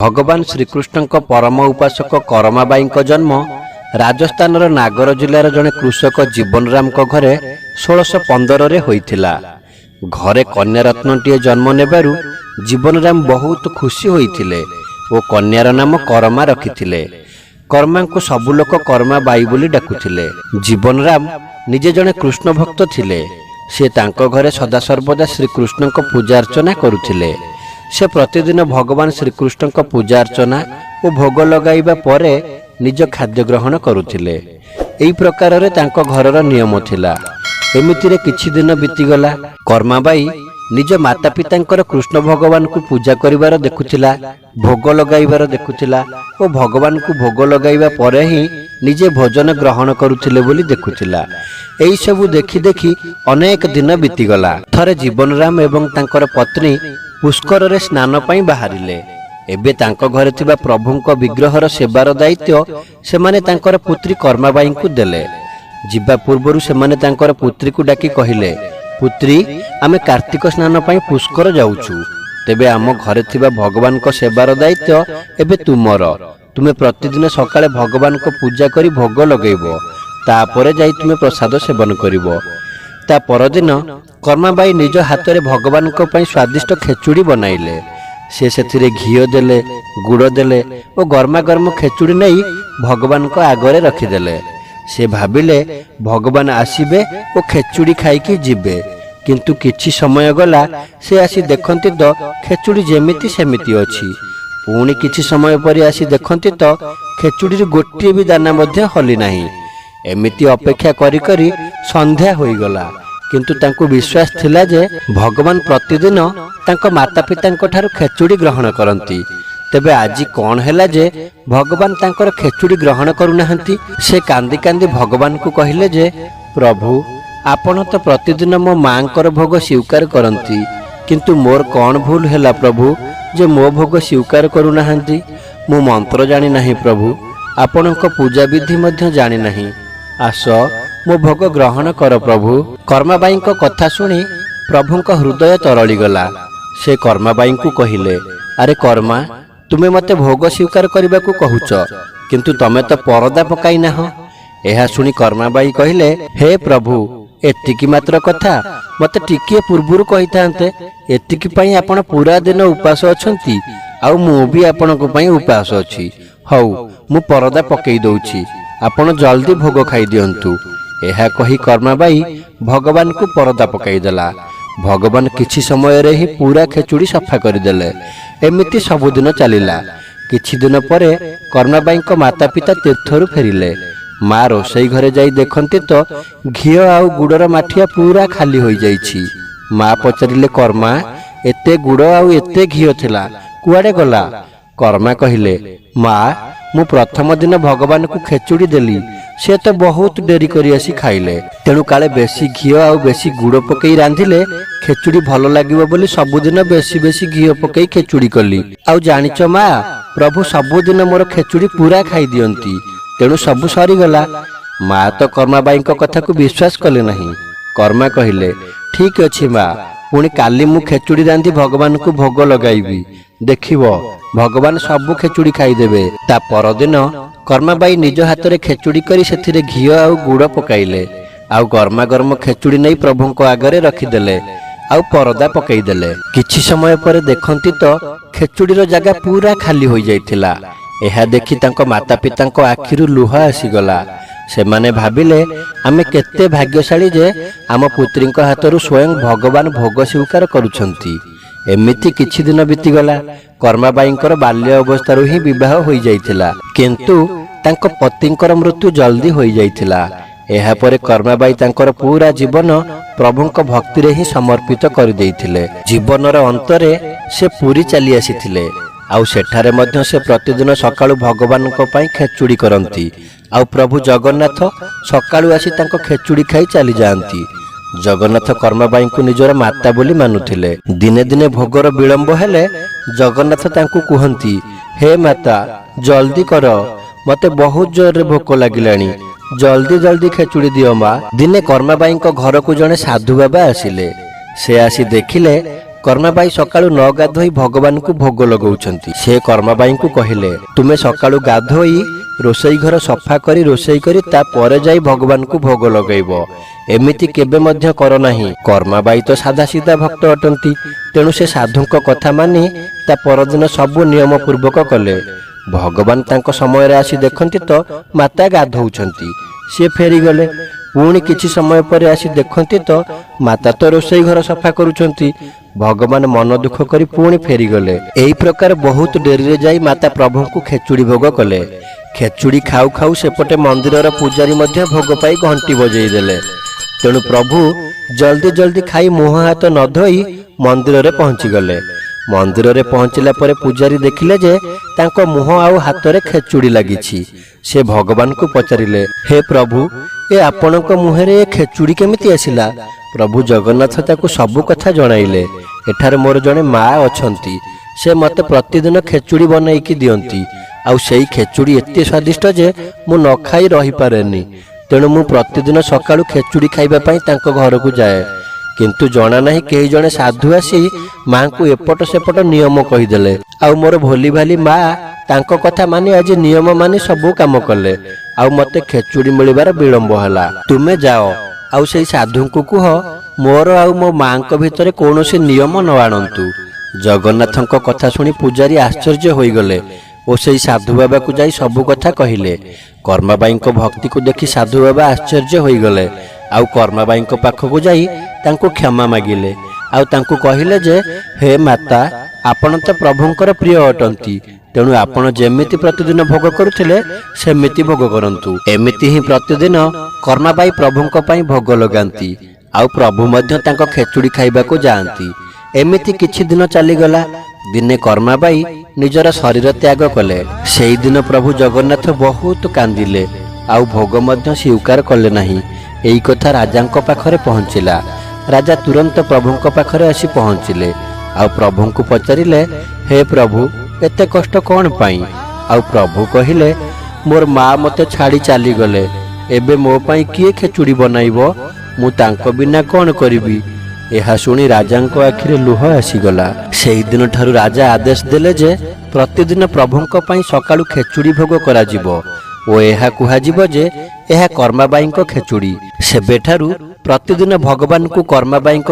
ଭଗବାନ ଶ୍ରୀକୃଷ୍ଣଙ୍କ ପରମ ଉପାସକ କରମାବାଈଙ୍କ ଜନ୍ମ ରାଜସ୍ଥାନର ନାଗର ଜିଲ୍ଲାର ଜଣେ କୃଷକ ଜୀବନରାମଙ୍କ ଘରେ 1615ରେ ହୋଇଥିଲା। ଘରେ କନ୍ୟାରତ୍ନଟିଏ ଜନ୍ମ ନେବାରୁ ଜୀବନରାମ ବହୁତ ଖୁସି ହୋଇଥିଲେ ଓ କନ୍ୟାର ନାମ କରମା ରଖିଥିଲେ। କର୍ମାଙ୍କୁ ସବୁ ଲୋକ କର୍ମାବାଈ ବୋଲି ଡାକୁଥିଲେ। ଜୀବନରାମ ନିଜେ ଜଣେ କୃଷ୍ଣ ଭକ୍ତ ଥିଲେ। ସେ ତାଙ୍କ ଘରେ ସଦାସର୍ବଦା ଶ୍ରୀକୃଷ୍ଣଙ୍କ ପୂଜା ଅର୍ଚ୍ଚନା କରୁଥିଲେ। ସେ ପ୍ରତିଦିନ ଭଗବାନ ଶ୍ରୀକୃଷ୍ଣଙ୍କ ପୂଜା ଅର୍ଚ୍ଚନା ଓ ଭୋଗ ଲଗାଇବା ପରେ ନିଜ ଖାଦ୍ୟ ଗ୍ରହଣ କରୁଥିଲେ। ଏହି ପ୍ରକାରରେ ତାଙ୍କ ଘରର ନିୟମ ଥିଲା। ଏମିତିରେ କିଛି ଦିନ ବିତିଗଲା। କର୍ମାବାଈ ନିଜ ମାତା ପିତାଙ୍କର କୃଷ୍ଣ ଭଗବାନଙ୍କୁ ପୂଜା କରିବାର ଦେଖୁଥିଲା, ଭୋଗ ଲଗାଇବାର ଦେଖୁଥିଲା ଓ ଭଗବାନଙ୍କୁ ଭୋଗ ଲଗାଇବା ପରେ ହିଁ ନିଜେ ଭୋଜନ ଗ୍ରହଣ କରୁଥିଲେ ବୋଲି ଦେଖୁଥିଲା। ଏହିସବୁ ଦେଖି ଦେଖି ଅନେକ ଦିନ ବିତିଗଲା। ଥରେ ଜୀବନରାମ ଏବଂ ତାଙ୍କର ପତ୍ନୀ ପୁଷ୍କରରେ ସ୍ନାନ ପାଇଁ ବାହାରିଲେ। ଏବେ ତାଙ୍କ ଘରେ ଥିବା ପ୍ରଭୁଙ୍କ ବିଗ୍ରହର ସେବାର ଦାୟିତ୍ୱ ସେମାନେ ତାଙ୍କର ପୁତ୍ରୀ କର୍ମାବାଈଙ୍କୁ ଦେଲେ। ଯିବା ପୂର୍ବରୁ ସେମାନେ ତାଙ୍କର ପୁତ୍ରୀକୁ ଡାକି କହିଲେ, ପୁତ୍ରୀ, ଆମେ କାର୍ତ୍ତିକ ସ୍ନାନ ପାଇଁ ପୁଷ୍କର ଯାଉଛୁ। ତେବେ ଆମ ଘରେ ଥିବା ଭଗବାନଙ୍କ ସେବାର ଦାୟିତ୍ୱ ଏବେ ତୁମର। ତୁମେ ପ୍ରତିଦିନ ସକାଳେ ଭଗବାନଙ୍କ ପୂଜା କରି ଭୋଗ ଲଗାଇବ, ତାପରେ ଯାଇ ତୁମେ ପ୍ରସାଦ ସେବନ କରିବ। ତା ପରଦିନ କର୍ମାବାଈ ନିଜ ହାତରେ ଭଗବାନଙ୍କ ପାଇଁ ସ୍ୱାଦିଷ୍ଟ ଖେଚୁଡ଼ି ବନାଇଲେ। ସେ ସେଥିରେ ଘିଅ ଦେଲେ, ଗୁଡ଼ ଦେଲେ ଓ ଗରମା ଗରମ ଖେଚୁଡ଼ି ନେଇ ଭଗବାନଙ୍କ ଆଗରେ ରଖିଦେଲେ। ସେ ଭାବିଲେ ଭଗବାନ ଆସିବେ ଓ ଖେଚୁଡ଼ି ଖାଇକି ଯିବେ। କିନ୍ତୁ କିଛି ସମୟ ଗଲା, ସେ ଆସି ଦେଖନ୍ତି ତ ଖେଚୁଡ଼ି ଯେମିତି ସେମିତି ଅଛି। ପୁଣି କିଛି ସମୟ ପରେ ଆସି ଦେଖନ୍ତି ତ ଖେଚୁଡ଼ିରୁ ଗୋଟିଏ ବି ଦାନା ମଧ୍ୟ ହଲି ନାହିଁ। ଏମିତି ଅପେକ୍ଷା କରି କରି ସନ୍ଧ୍ୟା ହୋଇଗଲା। କିନ୍ତୁ ତାଙ୍କୁ ବିଶ୍ୱାସ ଥିଲା ଯେ ଭଗବାନ ପ୍ରତିଦିନ ତାଙ୍କ ମାତା ପିତାଙ୍କ ଠାରୁ ଖେଚୁଡ଼ି ଗ୍ରହଣ କରନ୍ତି। ତେବେ ଆଜି କ'ଣ ହେଲା ଯେ ଭଗବାନ ତାଙ୍କର ଖେଚୁଡ଼ି ଗ୍ରହଣ କରୁନାହାନ୍ତି? ସେ କାନ୍ଦି କାନ୍ଦି ଭଗବାନଙ୍କୁ କହିଲେ ଯେ ପ୍ରଭୁ, ଆପଣ ତ ପ୍ରତିଦିନ ମୋ ମାଙ୍କର ଭୋଗ ସ୍ୱୀକାର କରନ୍ତି, କିନ୍ତୁ ମୋର କ'ଣ ଭୁଲ ହେଲା ପ୍ରଭୁ ଯେ ମୋ ଭୋଗ ସ୍ୱୀକାର କରୁନାହାନ୍ତି? ମୁଁ ମନ୍ତ୍ର ଜାଣିନାହିଁ ପ୍ରଭୁ, ଆପଣଙ୍କ ପୂଜାବିଧି ମଧ୍ୟ ଜାଣିନାହିଁ। ଆସ, ମୋ ଭୋଗ ଗ୍ରହଣ କର ପ୍ରଭୁ। କର୍ମାବାଈଙ୍କ କଥା ଶୁଣି ପ୍ରଭୁଙ୍କ ହୃଦୟ ତରଳିଗଲା। ସେ କର୍ମାବାଈଙ୍କୁ କହିଲେ, ଆରେ କର୍ମା, ତୁମେ ମୋତେ ଭୋଗ ସ୍ୱୀକାର କରିବାକୁ କହୁଛ, କିନ୍ତୁ ତମେ ତ ପରଦା ପକାଇ ନାହଁ। ଏହା ଶୁଣି କର୍ମାବାଈ କହିଲେ, ହେ ପ୍ରଭୁ, ଏତିକି ମାତ୍ର କଥା ମୋତେ ଟିକିଏ ପୂର୍ବରୁ କହିଥାନ୍ତେ। ଏତିକି ପାଇଁ ଆପଣ ପୁରା ଦିନ ଉପାସ ଅଛନ୍ତି, ଆଉ ମୁଁ ବି ଆପଣଙ୍କ ପାଇଁ ଉପାସ ଅଛି। ହଉ, ମୁଁ ପରଦା ପକେଇ ଦଉଛି, ଆପଣ ଜଲ୍ଦି ଭୋଗ ଖାଇଦିଅନ୍ତୁ। ଏହା କହି କର୍ମାବାଈ ଭଗବାନଙ୍କୁ ପରଦା ପକାଇଦେଲା। ଭଗବାନ କିଛି ସମୟରେ ହିଁ ପୁରା ଖେଚୁଡ଼ି ସଫା କରିଦେଲେ। ଏମିତି ସବୁଦିନ ଚାଲିଲା। କିଛି ଦିନ ପରେ କର୍ମାବାଈଙ୍କ ମାତା ପିତା ତୀର୍ଥରୁ ଫେରିଲେ। ମା ରୋଷେଇ ଘରେ ଯାଇ ଦେଖନ୍ତି ତ ଘିଅ ଆଉ ଗୁଡ଼ର ମାଠିଆ ପୁରା ଖାଲି ହୋଇଯାଇଛି। ମା ପଚାରିଲେ, କର୍ମା, ଏତେ ଗୁଡ଼ ଆଉ ଏତେ ଘିଅ ଥିଲା, କୁଆଡ଼େ ଗଲା? କର୍ମା କହିଲେ, ମା, ମୁଁ ପ୍ରଥମ ଦିନ ଭଗବାନଙ୍କୁ ଖେଚୁଡ଼ି ଦେଲି, ସେ ତ ବହୁତ ଡେରି କରି ଆସି ଖାଇଲେ। ତେଣୁ କାଳେ ବେଶୀ ଘିଅ ଆଉ ବେଶୀ ଗୁଡ଼ ପକେଇ ରାନ୍ଧିଲେ ଖେଚୁଡ଼ି ଭଲ ଲାଗିବ ବୋଲି ସବୁଦିନ ବେଶୀ ବେଶୀ ଘିଅ ପକେଇ ଖେଚୁଡ଼ି କଲି। ଆଉ ଜାଣିଛ ମା, ପ୍ରଭୁ ସବୁଦିନ ମୋର ଖେଚୁଡ଼ି ପୁରା ଖାଇଦିଅନ୍ତି, ତେଣୁ ସବୁ ସରିଗଲା। ମା ତ କର୍ମାବାଈଙ୍କ କଥାକୁ ବିଶ୍ୱାସ କଲେ ନାହିଁ। କର୍ମା କହିଲେ, ଠିକ ଅଛି ମା, ପୁଣି କାଲି ମୁଁ ଖେଚୁଡ଼ି ରାନ୍ଧି ଭଗବାନଙ୍କୁ ଭୋଗ ଲଗାଇବି, ଦେଖିବ ଭଗବାନ ସବୁ ଖେଚୁଡ଼ି ଖାଇଦେବେ। ତା ପରଦିନ କର୍ମାବାଈ ନିଜ ହାତରେ ଖେଚୁଡ଼ି କରି ସେଥିରେ ଘିଅ ଆଉ ଗୁଡ଼ ପକାଇଲେ, ଆଉ ଗରମା ଗରମ ଖେଚୁଡ଼ି ନେଇ ପ୍ରଭୁଙ୍କ ଆଗରେ ରଖିଦେଲେ ଆଉ ପରଦା ପକାଇଦେଲେ। କିଛି ସମୟ ପରେ ଦେଖନ୍ତି ତ ଖେଚୁଡ଼ିର ଜାଗା ପୁରା ଖାଲି ହୋଇଯାଇଥିଲା। ଏହା ଦେଖି ତାଙ୍କ ମାତା ପିତାଙ୍କ ଆଖିରୁ ଲୁହ ଆସିଗଲା। ସେମାନେ ଭାବିଲେ, ଆମେ କେତେ ଭାଗ୍ୟଶାଳୀ ଯେ ଆମ ପୁତ୍ରୀଙ୍କ ହାତରୁ ସ୍ୱୟଂ ଭଗବାନ ଭୋଗ ସ୍ୱୀକାର କରୁଛନ୍ତି। ଏମିତି କିଛି ଦିନ ବିତିଗଲା। କର୍ମାବାଈଙ୍କର ବାଲ୍ୟ ଅବସ୍ଥାରୁ ହିଁ ବିବାହ ହୋଇଯାଇଥିଲା, କିନ୍ତୁ ତାଙ୍କ ପତିଙ୍କର ମୃତ୍ୟୁ ଜଲ୍ଦି ହୋଇଯାଇଥିଲା। ଏହାପରେ କର୍ମାବାଈ ତାଙ୍କର ପୁରା ଜୀବନ ପ୍ରଭୁଙ୍କ ଭକ୍ତିରେ ହିଁ ସମର୍ପିତ କରିଦେଇଥିଲେ। ଜୀବନର ଅନ୍ତରେ ସେ ପୁରୀ ଚାଲି ଆସିଥିଲେ, ଆଉ ସେଠାରେ ମଧ୍ୟ ସେ ପ୍ରତିଦିନ ସକାଳୁ ଭଗବାନଙ୍କ ପାଇଁ ଖେଚୁଡ଼ି କରନ୍ତି, ଆଉ ପ୍ରଭୁ ଜଗନ୍ନାଥ ସକାଳୁ ଆସି ତାଙ୍କ ଖେଚୁଡ଼ି ଖାଇ ଚାଲିଯାଆନ୍ତି। ଜଗନ୍ନାଥ କର୍ମାବାଈଙ୍କୁ ନିଜର ମାତା ବୋଲି ମାନୁଥିଲେ। ଦିନେ ଦିନେ ଭୋଗର ବିଳମ୍ବ ହେଲେ ଜଗନ୍ନାଥ ତାଙ୍କୁ କୁହନ୍ତି, ହେ ମାତା, ଜଲ୍ଦି କର, ମୋତେ ବହୁତ ଜୋରରେ ଭୋକ ଲାଗିଲାଣି, ଜଲ୍ଦି ଜଲ୍ଦି ଖେଚୁଡ଼ି ଦିଅ ମା। ଦିନେ କର୍ମାବାଈଙ୍କ ଘରକୁ ଜଣେ ସାଧୁ ବାବା ଆସିଲେ। ସେ ଆସି ଦେଖିଲେ କର୍ମାବାଇ ସକାଳୁ ନ ଗାଧୋଇ ଭଗବାନଙ୍କୁ ଭୋଗ ଲଗାଉଛନ୍ତି। ସେ କର୍ମାବାଇଙ୍କୁ କହିଲେ, ତୁମେ ସକାଳୁ ଗାଧୋଇ ରୋଷେଇ ଘର ସଫା କରି ରୋଷେଇ କରି ତାପରେ ଯାଇ ଭଗବାନଙ୍କୁ ଭୋଗ ଲଗାଇବ, ଏମିତି କେବେ ମଧ୍ୟ କର ନାହିଁ। କର୍ମାବାଇ ତ ସାଧା ସିଧା ଭକ୍ତ ଅଟନ୍ତି, ତେଣୁ ସେ ସାଧୁଙ୍କ କଥା ମାନି ତା ପରଦିନ ସବୁ ନିୟମ ପୂର୍ବକ କଲେ। ଭଗବାନ ତାଙ୍କ ସମୟରେ ଆସି ଦେଖନ୍ତି ତ ମାତା ଗାଧୋଉଛନ୍ତି। ସିଏ ଫେରିଗଲେ। ପୁଣି କିଛି ସମୟ ପରେ ଆସି ଦେଖନ୍ତି ତ ମାତା ତ ରୋଷେଇ ଘର ସଫା କରୁଛନ୍ତି। ଭଗବାନ ମନ ଦୁଃଖ କରି ପୁଣି ଫେରିଗଲେ। ଏହି ପ୍ରକାର ବହୁତ ଡେରିରେ ଯାଇ ମାତା ପ୍ରଭୁଙ୍କୁ ଖେଚୁଡ଼ି ଭୋଗ କଲେ। ଖେଚୁଡ଼ି ଖାଉ ଖାଉ ସେପଟେ ମନ୍ଦିରର ପୂଜାରୀ ମଧ୍ୟ ଭୋଗ ପାଇ ଘଣ୍ଟି ବଜେଇ ଦେଲେ। ତେଣୁ ପ୍ରଭୁ ଜଲ୍ଦି ଜଲ୍ଦି ଖାଇ ମୁହଁ ହାତ ନ ଧୋଇ ମନ୍ଦିରରେ ପହଞ୍ଚିଗଲେ। ମନ୍ଦିରରେ ପହଞ୍ଚିଲା ପରେ ପୂଜାରୀ ଦେଖିଲେ ଯେ ତାଙ୍କ ମୁହଁ ଆଉ ହାତରେ ଖେଚୁଡ଼ି ଲାଗିଛି। ସେ ଭଗବାନଙ୍କୁ ପଚାରିଲେ, ହେ ପ୍ରଭୁ, ଏ ଆପଣଙ୍କ ମୁହଁରେ ଏ ଖେଚୁଡ଼ି କେମିତି ଆସିଲା? ପ୍ରଭୁ ଜଗନ୍ନାଥ ତାକୁ ସବୁ କଥା ଜଣାଇଲେ। ଏଠାରେ ମୋର ଜଣେ ମା ଅଛନ୍ତି, ସେ ମୋତେ ପ୍ରତିଦିନ ଖେଚୁଡ଼ି ବନେଇକି ଦିଅନ୍ତି, ଆଉ ସେଇ ଖେଚୁଡ଼ି ଏତେ ସ୍ୱାଦିଷ୍ଟ ଯେ ମୁଁ ନ ଖାଇ ରହିପାରେନି। ତେଣୁ ମୁଁ ପ୍ରତିଦିନ ସକାଳୁ ଖେଚୁଡ଼ି ଖାଇବା ପାଇଁ ତାଙ୍କ ଘରକୁ ଯାଏ। କିନ୍ତୁ ଜଣା ନାହିଁ କେହି ଜଣେ ସାଧୁ ଆସି ମାଙ୍କୁ ଏପଟ ସେପଟ ନିୟମ କହିଦେଲେ, ଆଉ ମୋର ଭୋଲି ଭାଲି ମା ତାଙ୍କ କଥା ମାନି ଆଜି ନିୟମ ମାନି ସବୁ କାମ କଲେ, ଆଉ ମୋତେ ଖେଚୁଡ଼ି ମିଳିବାର ବିଳମ୍ବ ହେଲା। ତୁମେ ଯାଅ ଆଉ ସେଇ ସାଧୁଙ୍କୁ କୁହ ମୋର ଆଉ ମୋ ମାଙ୍କ ଭିତରେ କୌଣସି ନିୟମ ନ ଆଣନ୍ତୁ। ଜଗନ୍ନାଥଙ୍କ କଥା ଶୁଣି ପୂଜାରୀ ଆଶ୍ଚର୍ଯ୍ୟ ହୋଇଗଲେ ଓ ସେଇ ସାଧୁ ବାବାକୁ ଯାଇ ସବୁ କଥା କହିଲେ। କର୍ମାବାଇଙ୍କ ଭକ୍ତିକୁ ଦେଖି ସାଧୁ ବାବା ଆଶ୍ଚର୍ଯ୍ୟ ହୋଇଗଲେ, ଆଉ କର୍ମାବାଇଙ୍କ ପାଖକୁ ଯାଇ ତାଙ୍କୁ କ୍ଷମା ମାଗିଲେ, ଆଉ ତାଙ୍କୁ କହିଲେ ଯେ ହେ ମାତା, ଆପଣ ତ ପ୍ରଭୁଙ୍କର ପ୍ରିୟ ଅଟନ୍ତି, ତେଣୁ ଆପଣ ଯେମିତି ପ୍ରତିଦିନ ଭୋଗ କରୁଥିଲେ ସେମିତି ଭୋଗ କରନ୍ତୁ। ଏମିତି ହିଁ ପ୍ରତିଦିନ କର୍ମାବାଇ ପ୍ରଭୁଙ୍କ ପାଇଁ ଭୋଗ ଲଗାନ୍ତି, ଆଉ ପ୍ରଭୁ ମଧ୍ୟ ତାଙ୍କ ଖେଚୁଡ଼ି ଖାଇବାକୁ ଯାଆନ୍ତି। ଏମିତି କିଛି ଦିନ ଚାଲିଗଲା। ଦିନେ କର୍ମାବାଇ ନିଜର ଶରୀର ତ୍ୟାଗ କଲେ। ସେଇଦିନ ପ୍ରଭୁ ଜଗନ୍ନାଥ ବହୁତ କାନ୍ଦିଲେ, ଆଉ ଭୋଗ ମଧ୍ୟ ସ୍ୱୀକାର କଲେ ନାହିଁ। ଏଇ କଥା ରାଜାଙ୍କ ପାଖରେ ପହଞ୍ଚିଲା। ରାଜା ତୁରନ୍ତ ପ୍ରଭୁଙ୍କ ପାଖରେ ଆସି ପହଞ୍ଚିଲେ, ଆଉ ପ୍ରଭୁଙ୍କୁ ପଚାରିଲେ, ହେ ପ୍ରଭୁ, ଏତେ କଷ୍ଟ କ'ଣ ପାଇଁ? ଆଉ ପ୍ରଭୁ କହିଲେ, ମୋର ମା ମୋତେ ଛାଡ଼ି ଚାଲିଗଲେ, ଏବେ ମୋ ପାଇଁ କିଏ ଖେଚୁଡ଼ି ବନାଇବ? ମୁଁ ତାଙ୍କ ବିନା କ'ଣ କରିବି? ଏହା ଶୁଣି ରାଜାଙ୍କ ଆଖିରେ ଲୁହ ଆସିଗଲା। ସେଇଦିନ ଠାରୁ ରାଜା ଆଦେଶ ଦେଲେ ଯେ ପ୍ରତିଦିନ ପ୍ରଭୁଙ୍କ ପାଇଁ ସକାଳୁ ଖେଚୁଡ଼ି ଭୋଗ କରାଯିବ ଓ ଏହା କୁହାଯିବ ଯେ ଏହା କର୍ମାବାଇଙ୍କ ଖେଚୁଡ଼ି। ସେବେଠାରୁ ପ୍ରତିଦିନ ଭଗବାନଙ୍କୁ କର୍ମାବାଇଙ୍କ